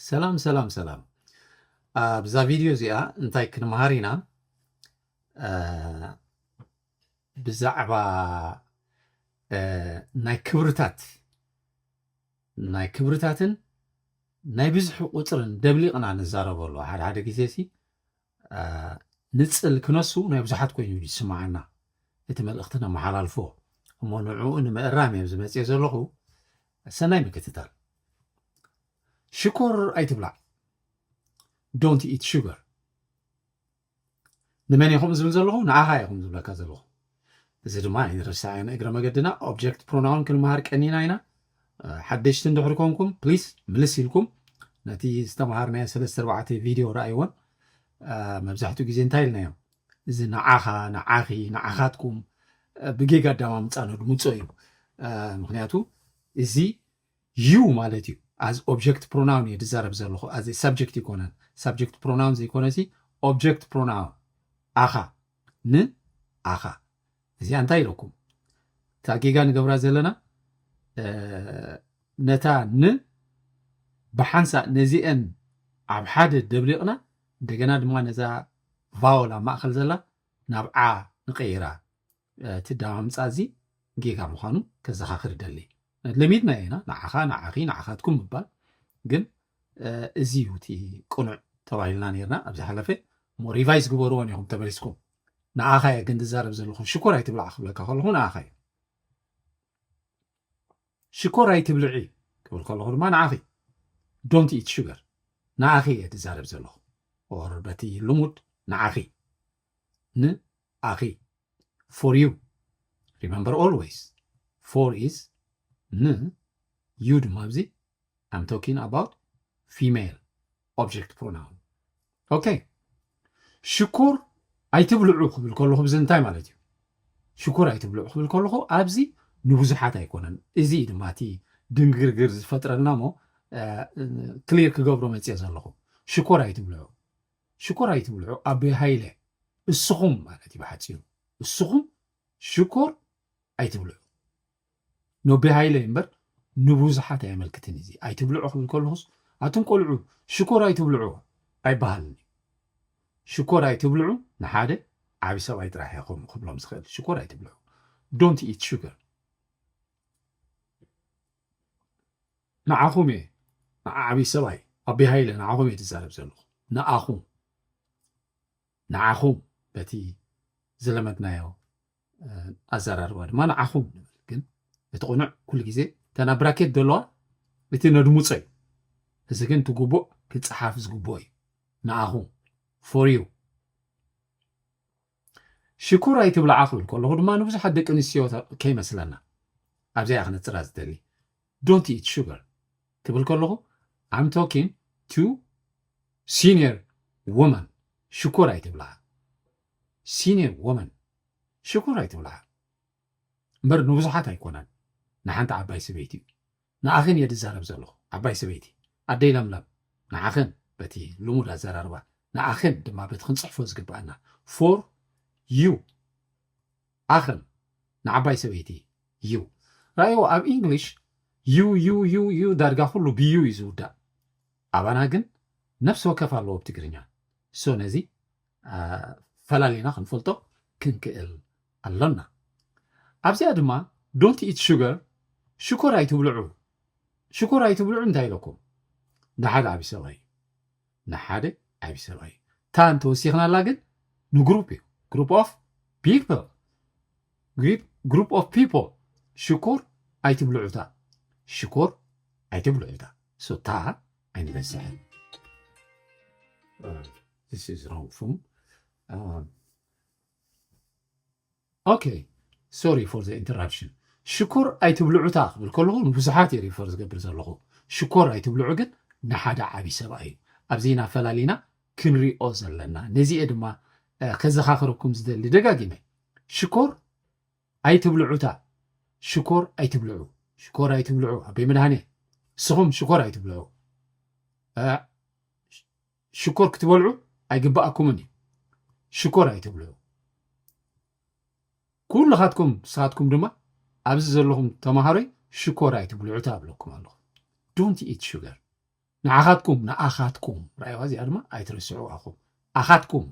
ሰላም ሰላም ሰላም። ኣብዛ ቪድዮ እዚኣ እንታይ ክንመሃር ኢና? እ፣ ብዛዕባ እ፣ ናይ ክብርታት ናይ ክብርታትን ናይ ብዝሒ ቁፅርን ደብሊቕና ንዛረበሉ። ሓደ ሓደ ግዜ ሲ እ፣ ንፅል ክነሱ ናይ ብዙሓት ኮይኑ እዩ ዝስማዓና። እቲ መልእኽቲ ነመሓላልፎ እሞ ንዕኡ ንምእራም እዮም ዝመፅእ ዘለኹ። ሰናይ ምክትታል። ሽኮር ኣይትብላዕ። Don't eat sugar። ንመን ኢኹም ዝብል ዘለኹ? ንዓኻ ኢኹም ዝብለካ ዘለኹ። እዚ ድማ ኣይንረሳዕን። እግረ መገድና ኦብጀክት ፕሮናውን ክንመሃር ቀኒና ኢና። እ፣ ሓደሽቲ እንድሕር ኮንኩም ፕሊስ ምልስ ኢልኩም ነቲ ዝተምሃርናዮ ሰለስተ ኣርባዕተ ቪድዮ ረኣይዎን። እ፣ መብዛሕትኡ ግዜ እንታይ ኢልናዮ? እዚ ንዓኻ፣ ንዓኺ፣ ንዓኻትኩም፣ እ፣ ብጌጋ ኣዳማምፃ ነድምፆ እዩ። እ፣ ምክንያቱ እዚ ዩ ማለት እዩ። ኣዝ ኦብጀክት ፕሮናውን እየ ዝዛረብ ዘለኹ፣ ኣዝ ሳብጀክት ይኮነን። ሳብጀክት ፕሮናውን ዘይኮነ ሲ ኦብጀክት ፕሮናውን። ኣኻ፣ ን፣ ኣኻ። እዚኣ እንታይ ኢለኩም? እታ ጌጋ ንገብራ ዘለና እ፣ ነታ ን ብሓንሳእ ነዚአን ኣብ ሓደ ደብሊቕና፣ እንደገና ድማ ነዛ ቫወል ኣብ ማእኸል ዘላ ናብ ዓ ንቀይራ። እ፣ እቲ ኣዳማምፃ እዚ ጌጋ ምዃኑ ከዘኻኽር ይደሊ። ለሚድና ኢና ንዓኻ፣ ንዓኺ፣ ንዓኻትኩም ምባል። ግን እ፣ እዚ እዩ እቲ ቅኑዕ ተባሂልና ነይርና ኣብ ዝሓለፈ። እሞ ሪቫይዝ ግበርዎን ኢኹም ተመሊስኩም። ንዓኻ እየ ግን ዝዛረብ ዘለኹ። ሽኮር ኣይትብላዕ ክብለካ ከለኹ ንዓኻ እዩ። ሽኮር ኣይትብልዒ ክብል ከለኹ ድማ ንዓኺ። Don't eat sugar። ንዓኺ እየ ዝዛረብ ዘለኹ። ኦር በቲ ልሙድ ንዓኺ። ንኣኺ። For you። Remember always። For is ን፣ you ድማ ኣብዚ I'm talking about female object pronoun። ኦኬ። ሽኮር ኣይትብልዑ ክብል ከለኹ ብዚ እንታይ ማለት እዩ? ሽኮር ኣይትብልዑ ክብል ከለኹ ኣብዚ ንብዙሓት ኣይኮነን። እዚ ድማ እቲ ድንግርግር ዝፈጥረልና እሞ፣ እ፣ ክሊር ክገብሮ መፅየ ዘለኹ። ሽኮር ኣይትብልዑ። ሽኮር ኣይትብልዑ። ኣቦይ ሃይለ፣ እስኹም ማለት እዩ ብሓፂሩ። እስኹም ሽኮር ኣይትብልዑ። ነቦይ ሃይለ እምበር ንብዙሓት ኣየመልክትን። እዚ ኣይትብልዑ ክብል ከለኹስ፣ ኣቱም ቆልዑ ሽኮር ኣይትብልዑ ኣይበሃልን እዩ። ሽኮር ኣይትብልዑ ንሓደ ዓቢ ሰብኣይ ጥራሕ እየ ከም-፣ ክብሎም ዝኽእል። ሽኮር ኣይትብልዑ። Don't eat sugar። ንዓኹም እየ፣ ንዓ ዓቢ ሰብኣይ፣ ኣቦይ ሃይለ፣ ንዓኹም እየ ዝዛረብ ዘለኹ። ንኣኹም። ንዓኹም በቲ ዝለመድናዮ፣ እ፣ ኣዘራርባ ድማ ንዓኹም ንብል። ግን እቲ ቅኑዕ ኩሉ ግዜ እታ ናብ ብራኬት ዘለዋ እቲ ነድምጾ እዩ። እዚ ግን እቲ ግቡእ ክጸሓፍ ዝግብኦ እዩ። ንኣኹም፣ for you። ሽኮር ኣይትብልዓ ክብል ከለኹ ድማ ንብዙሓት ደቂ ኣንስትዮ ከይመስለና። ኣብዚኣ ክነጽራ ዝደሊ። Don't eat sugar ክብል ከለኹ I'm talking to senior woman። ሽኮር ኣይትብልዓ። Senior woman። ሽኮር ኣይትብልዓ። እምበር ንብዙሓት ኣይኮነን። ንሓንቲ ዓባይ ሰበይቲ እዩ። ንኣኽን እየ ዝዛረብ ዘለኹ። ዓባይ ሰበይቲ። ኣደይ ለምለም። ንዓኽን በቲ ልሙድ ኣዘራርባ። ንኣኽን ድማ በቲ ክንጽሕፎ ዝግብኣና። For you። ኣኽን ንዓባይ ሰበይቲ። You። ራእይዎ ኣብ ኢንግሊሽ you፣ you፣ you፣ you ዳርጋ ኩሉ ብዩ እዩ ዝውዳእ። ኣባና ግን ነፍሲ ወከፍ ኣለዎ ኣብ ትግርኛ። So ነዚ፣ አ፣ ፈላሊና ክንፈልጦ ክንክእል ኣሎና። ኣብዚኣ ድማ don't eat sugar፣ ሽኮር ኣይትብልዑ። ሽኮር ኣይትብልዑ እንታይ ኢለኩም? ንሓደ ዓቢ ሰብኣይ። ንሓደ ዓቢ ሰብኣይ። እታ እንተወሲኽናላ ግን ንግሩፕ እዩ። Group of people። Group፣ group of people። ሽኮር ኣይትብልዑታ። ሽኮር ኣይትብልዑታ። So እታ ኣይንበዝሕን። Uh, this is wrong form. Um, okay, sorry for the interruption. ሽኮር ኣይትብልዑታ ክብል ከለኹ ንብዙሓት እየ ሪፈር ዝገብር ዘለኹ። ሽኮር ኣይትብልዑ ግን ንሓደ ዓቢ ሰብኣይ እዩ። ኣብዚ ኢና ፈላሊና ክንሪኦ ዘለና። ነዚ እየ ድማ፣ እ፣ ከዘኻኽረኩም ዝደሊ ደጋጊመ። ሽኮር ኣይትብልዑታ። ሽኮር ኣይትብልዑ። ሽኮር ኣይትብልዑ። ኣቦይ መድሃኔ፣ ንስኹም ሽኮር ኣይትብልዑ። እ፣ ሽኮር ክትበልዑ ኣይግባኣኩምን እዩ። ሽኮር ኣይትብልዑ። ኩልኻትኩም ንስኻትኩም ድማ ኣብዚ ዘለኹም ተምሃሮይ ሽኮር ኣይትብልዑ እብለኩም ኣለኹ። Don't eat sugar። ንዓኻትኩም፣ ንኣኻትኩም። ራእይዋ እዚኣ ድማ ኣይትረስዑ ኣኹም። ኣኻትኩም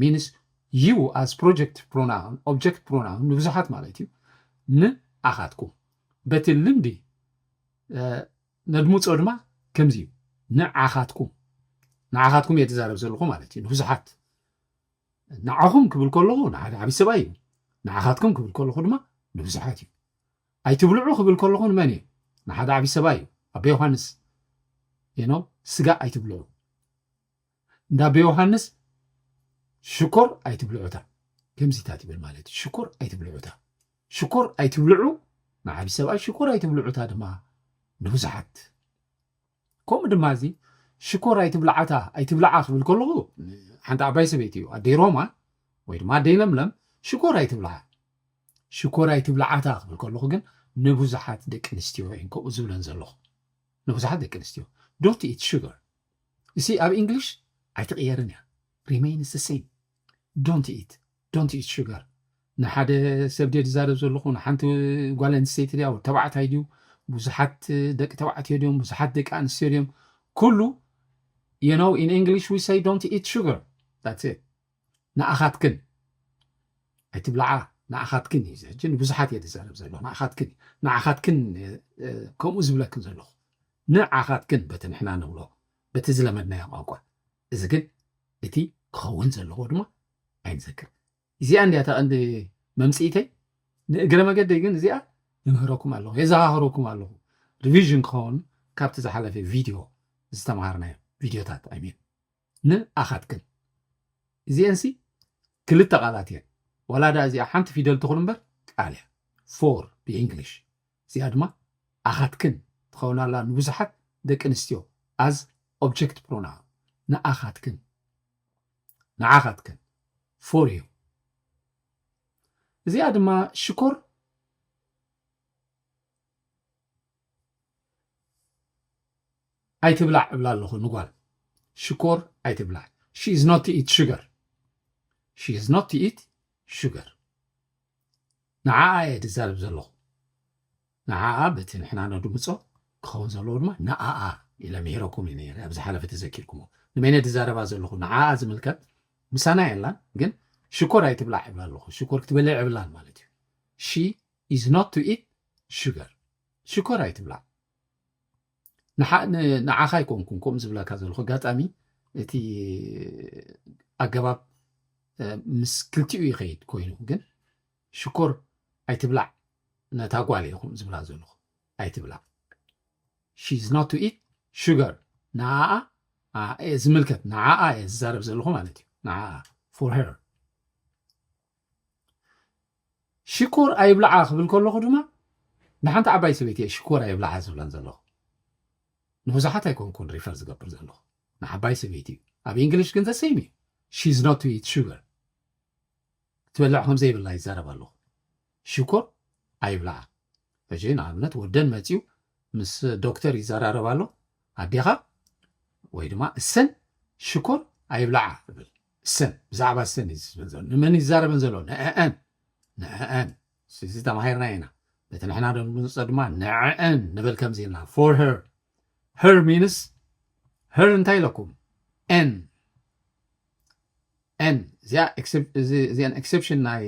means you as project pronoun፣ object pronoun ንብዙሓት ማለት እዩ። ንኣኻትኩም። በቲ ልምዲ፣ እ፣ ነድምጾ ድማ ከምዚ እዩ። ንዓኻትኩም። ንዓኻትኩም እየ ዝዛረብ ዘለኹ ማለት እዩ። ንብዙሓት። ንዓኹም ክብል ከለኹ ንሓደ ዓብዪ ሰብኣይ እዩ። ንዓኻትኩም ክብል ከለኹ ድማ ንብዙሓት እዩ። ኣይትብልዑ ክብል ከለኹ ንመን እዩ? ንሓደ ዓብዪ ሰብኣይ እዩ። ኣቦ ዮሃንስ፣ you know፣ ስጋ ኣይትብልዑ። እንዳ ኣቦ ዮሃንስ ሽኮር ኣይትብልዑታ። ከምዚታት ይብል ማለት እዩ። ሽኮር ኣይትብልዑታ። ሽኮር ኣይትብልዑ ንዓብዪ ሰብኣይ፣ ሽኮር ኣይትብልዑታ ድማ ንብዙሓት። ከምኡ ድማ እዚ ሽኮር ኣይትብልዓታ፣ ኣይትብልዓ ክብል ከለኹ ሓንቲ ዓባይ ሰበይቲ እዩ። ኣደይ ሮማ ወይ ድማ ኣደይ ለምለም ሽኮር ኣይትብልዓ። ሽኮር ኣይትብልዓታ ክብል ከለኹ ግን ንብዙሓት ደቂ ኣንስትዮ እየን ከምኡ ዝብለን ዘለኹ። ንብዙሓት ደቂ ኣንስትዮ። Don't eat sugar። እሲ ኣብ እንግሊሽ ኣይትቕየርን እያ። Remains the same። Don't eat፣ don't eat sugar። ንሓደ ሰብ ድየ ዝዛረብ ዘለኹ፣ ንሓንቲ ጓል ኣንስተይቲ ድያ፣ ተባዕታይ ድዩ፣ ብዙሓት ደቂ ተባዕትዮ ድዮም፣ ብዙሓት ደቂ ኣንስትዮ ድዮም፣ ኩሉ፣ you know, in English we say don't eat sugar። That's it። ንኣኻትክን ኣይትብልዓ፣ ንኣኻትክን እዩ። ሕጂ ንብዙሓት እየ ዝዛረብ ዘለኹ፣ ንኣኻትክን እዩ። ንኣኻትክን፣ እ፣ እ፣ ከምኡ ዝብለክን ዘለኹ። ንኣኻትክን በቲ ንሕና ንብሎ፣ በቲ ዝለመድናዮ ቋንቋ። እዚ ግን እቲ ክኸውን ዘለዎ ድማ ኣይንዘክር። እዚኣ እንድያ እታ ቀንዲ መምጽኢተይ። ንእግረ መገደይ ግን እዚኣ ይምህረኩም ኣለኹ፣ የዘኻኽረኩም ኣለኹ። ሪቪዥን ክኸውን ካብቲ ዝሓለፈ ቪድዮ ዝተምሃርናዮ ቪድዮታት፣ I mean፣ ንኣኻትክን። እዚኤንሲ ክልተ ቃላት እየን። ዋላ ደኣ እዚኣ ሓንቲ ፊደል ትኹን እምበር ቃል እያ። ፎር ብእንግሊሽ። እዚኣ ድማ ኣኻትክን ትኸውን ኣላ ንብዙሓት ደቂ ኣንስትዮ as object pronoun። ንኣኻትክን፣ ንዓኻትክን፣ for you። እዚኣ ድማ ሽኮር ኣይትብላዕ እብላ ኣለኹ ንጓል። ሽኮር ኣይትብላዕ። She is not to eat sugar። She is not to eat sugar። ንዓኣ እየ ዝዛረብ ዘለኹ። ንዓኣ በቲ ንሕና ነድምጾ ክኸውን ዘለዎ ድማ ንኣኣ ኢለ ምሂረኩም እዩ ነይረ። ኣብ ዝሓለፈ ተዘኪርኩሞ። ንመን እየ ዝዛረባ ዘለኹ? ንዓኣ ዝምልከት ምሳና የላን፣ ግን ሽኮር ኣይትብላዕ እብላ ኣለኹ። ሽኮር ክትበልዕ የብላን ማለት እዩ። She is not to eat sugar። ሽኮር ኣይትብላዕ። ንዓ-፣ ን-፣ ንዓኻ ኣይኮንኩን ከምኡ ዝብለካ ዘለኹ። ኣጋጣሚ እቲ ኣገባብ፣ እ፣ ምስ ክልቲኡ ይኸይድ ኮይኑ፣ ግን ሽኮር ኣይትብላዕ ነታ ጓል እየ ከምኡ ዝብላ ዘለኹ። ኣይትብላዕ። She is not to eat sugar። ንዓኣ፣ ኣ-፣ እየ ዝምልከት፣ ንዓኣ እየ ዝዛረብ ዘለኹ ማለት እዩ። ንዓኣ፣ for her። ሽኮር ኣይብልዓ ክብል ከለኹ ድማ ንሓንቲ ዓባይ ሰበይቲ እየ ሽኮር ኣይብልዓ ዝብለን ዘለኹ። ንብዙሓት ኣይኮንኩን ሪፈር ዝገብር ዘለኹ፣ ንዓባይ ሰበይቲ እዩ። ኣብ እንግሊሽ ግን the same እዩ። She is not to eat sugar። ክትበልዕ ከም ዘይብላ ይዛረብ ኣለኹ። ሽኮር ኣይብልዓ። ሕጂ ንኣብነት ወደን መጺኡ ምስ ዶክተር ይዘራረብ ኣሎ። ኣዴኻ ወይ ድማ እሰን ሽኮር ኣይብልዓ ይብል። እሰን፣ ብዛዕባ እሰን እዩ ዝብል ዘሎ። ንመን ይዛረበን ዘሎ? ንዕዐን። ንዕዐን። እዚ ተማሂርና ኢና። በቲ ንሕና ደምንጾ ድማ ንዕዐን ንብል ከምዚ ኢልና። For her። Her means፣ her እንታይ ኢለኩም? N። N። እዚኣ ኤክሰፕ-፣ እዚ-፣ እዚኣን ኤክሰፕሽን ናይ፣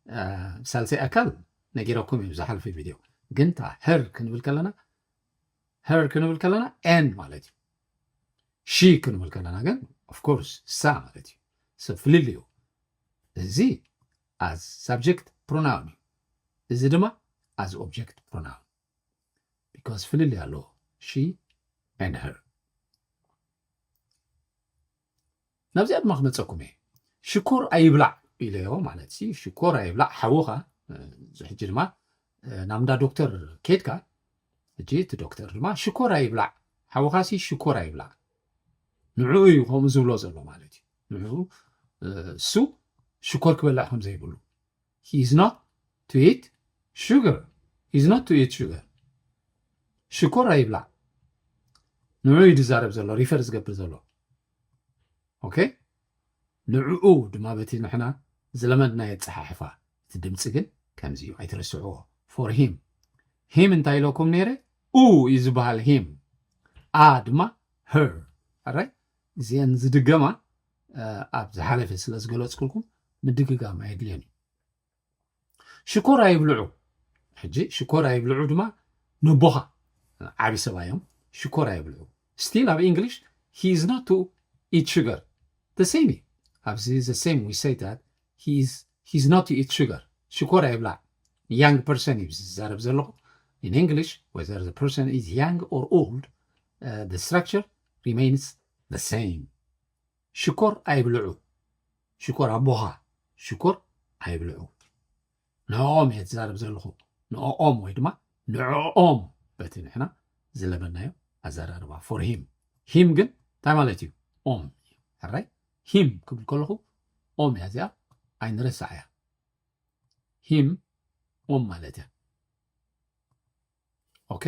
እ፣ ሳልሰይ ኣካል ነጊረኩም እዩ ዝሓለፈ ቪድዮ። ግን እታ her ክንብል ከለና፣ her ክንብል ከለና N ማለት እዩ። She ክንብል ከለና ግን፣ of course፣ እሳ ማለት እዩ። ሰብ ፍልልዩ። እዚ as subject pronoun እዩ። እዚ ድማ as object pronoun። Because ፍልልይ ኣለዎ። She and her። ናብዚኣ ድማ ክመፀኩም እየ። ሽኮር ኣይብላዕ ኢለዮ ማለት ሲ፣ ሽኮር ኣይብላዕ ሓውኻ፣ እ፣ ሕጂ ድማ፣ እ፣ ናብ እንዳ ዶክተር ኬድካ፣ ሕጂ እቲ ዶክተር ድማ ሽኮር ኣይብላዕ፣ ሓውኻ ሲ ሽኮር ኣይብላዕ። ንዕኡ እዩ ከምኡ ዝብሎ ዘሎ ማለት እዩ። ንዕኡ፣ እ፣ እሱ ሽኮር ክበልዕ ከም ዘይብሉ። He is not to eat sugar። He is not to eat sugar። ሽኮር ኣይብላዕ። ንዕኡ እዩ ዝዛረብ ዘሎ፣ ሪፈር ዝገብር ዘሎ። ኦኬ? ንዕኡ ድማ በቲ ንሕና ዝለመድናዮ ኣጸሓሕፋ፣ እቲ ድምጺ ግን ከምዚ እዩ፣ ኣይትረስዕዎ። For him። Him እንታይ ኢለኩም ነይረ? ኡ እዩ ዝበሃል him። ኣ ድማ her. ኣራይ እዚአን ዝድገማ ኣብ ዝሓለፈ ስለ ዝገለፅኩልኩም ምድግጋም ኣየድልዮን እዩ። ሽኮር ኣይብልዑ። ሕጂ ሽኮር ኣይብልዑ ድማ ነቦኻ ዓቢ ሰብኣዮም ሽኮር ኣይብልዑ። Still ኣብ English, he is not to eat sugar. The same እዩ። ኣብዚ the same we say that he is, he is not to eat sugar. ሽኮር ኣይብላዕ። Young person እዩ ዝዛረብ ዘለኹ። In English, whether the person is young or old, uh, the structure remains the same. ሽኮር ኣይብልዑ። ሽኮር ኣቦኻ ሽኮር ኣይብልዑ። ንዕኦም እየ ዝዛረብ ዘለኹ። ንዕኦም ወይ ድማ ንዕኦም በቲ ንሕና ዝለመድናዮ ኣዘራርባ for him። Him ግን እንታይ ማለት እዩ? ኦም። ሕራይ him ክብል ከለኹ ኦም እያ እዚኣ፣ ኣይንረሳዕ እያ። Him ኦም ማለት እያ። ኦኬ።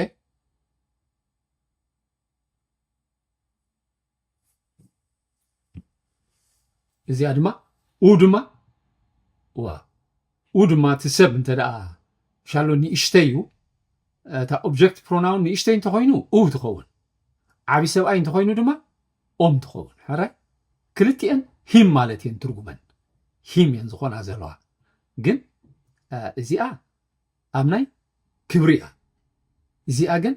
እዚኣ ድማ ኡ ድማ ዋ ኡ ድማ እቲ ሰብ እንተ ደኣ ሻሎ ንእሽተይ እዩ። እታ object pronoun ንእሽተይ እንተኾይኑ ኡ ትኸውን። ዓቢ ሰብኣይ እንተኾይኑ ድማ ኦም ትኸውን። ሕራይ ክልቲኤን him ማለት እየን ትርጉመን። Him እየን ዝኾና ዘለዋ። ግን እዚኣ ኣብ ናይ ክብሪ እያ። እዚኣ ግን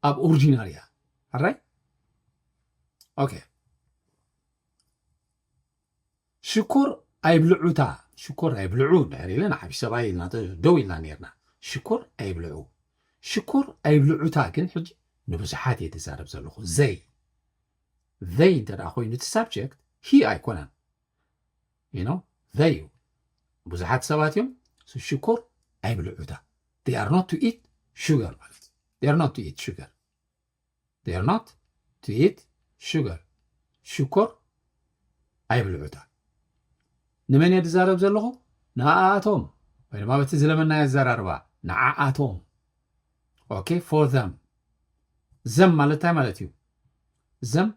ኣብ ኦሪጂናል እያ። ሕራይ ኦኬ። ሽኮር ኣይብልዑታ። ሽኮር ኣይብልዑ እንድሕር ኢለ ንዓቢ ሰብኣይ ኢልና ደው ኢልና ነርና። ሽኮር ኣይብልዑ። ሽኮር ኣይብልዑታ ግን ሕጂ ንብዙሓት እየ ዝዛረብ ዘለኹ። They they እንተ ደኣ ኮይኑ እቲ subject he ኣይኮነን። You know they እዩ። ብዙሓት ሰባት እዮም ሽኮር ኣይብልዑታ። They are not to eat sugar ማለት እዩ። They are not to eat sugar. They are not to eat sugar. ሽኮር ኣይብልዑታ። ንመን እየ ዝዛረብ ዘለኹ? ንኣኣቶም ወይ ድማ በቲ ዝለመናዮ ኣዘራርባ ንዓኣቶም። ኦኬ for them። Them ማለት እንታይ ማለት እዩ? Them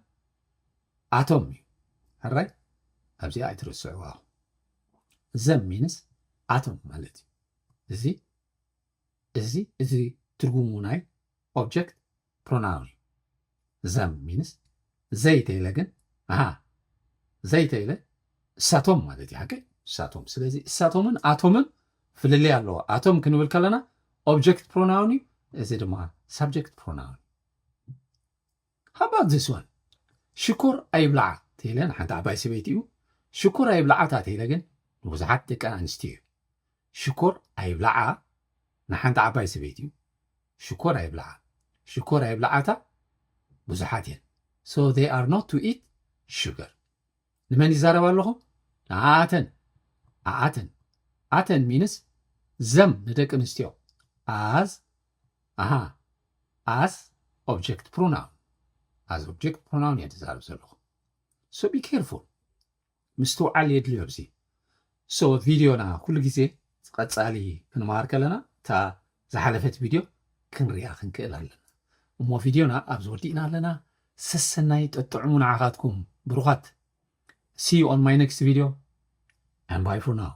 ኣቶም እዩ። ሕራይ ኣብዚኣ ኣይትርስዕዋ። Them means ኣቶም ማለት እዩ። እዚ እዚ እዚ ትርጉሙ ናይ object pronoun እዩ። Them means they ተይለ ግን ኣሃ they ተይለ እሳቶም ማለት እዩ። ሓቂ እሳቶም። ስለዚ እሳቶምን ኣቶምን ፍልልይ ኣለዎ። ኣቶም ክንብል ከለና object pronoun እዩ። እዚ ድማ subject pronoun እዩ። How about this one? ሽኮር ኣይብልዓ ተይለ ንሓንቲ ዓባይ ሰበይቲ እዩ። ሽኮር ኣይብልዓታ ተይለ ግን ንብዙሓት ደቂ ኣንስትዮ እዩ። ሽኮር ኣይብልዓ ንሓንቲ ዓባይ ሰበይቲ እዩ። ሽኮር ኣይብልዓ ሽኮር ኣይብልዓታ ብዙሓት እየን። So they are not to eat sugar. ንመን ይዛረብ ኣለኹ? ንኣተን ኣኣተን ኣተን means them ንደቂ ኣንስትዮ as ኣሃ as object pronoun as object pronoun እየ ዝዛረብ ዘለኹ። So be careful። ምስትውዓል የድልዮ ኣብዚ። So ቪድዮና ኩሉ ግዜ ቀጻሊ ክንመሃር ከለና እታ ዝሓለፈት ቪድዮ ክንሪኣ ክንክእል ኣለና። እሞ ቪድዮና ኣብዚ ወዲእና ኣለና። ሰሰናይ ጠጥዕሙ ንዓኻትኩም ብሩኻት። See you on my next video and bye for now.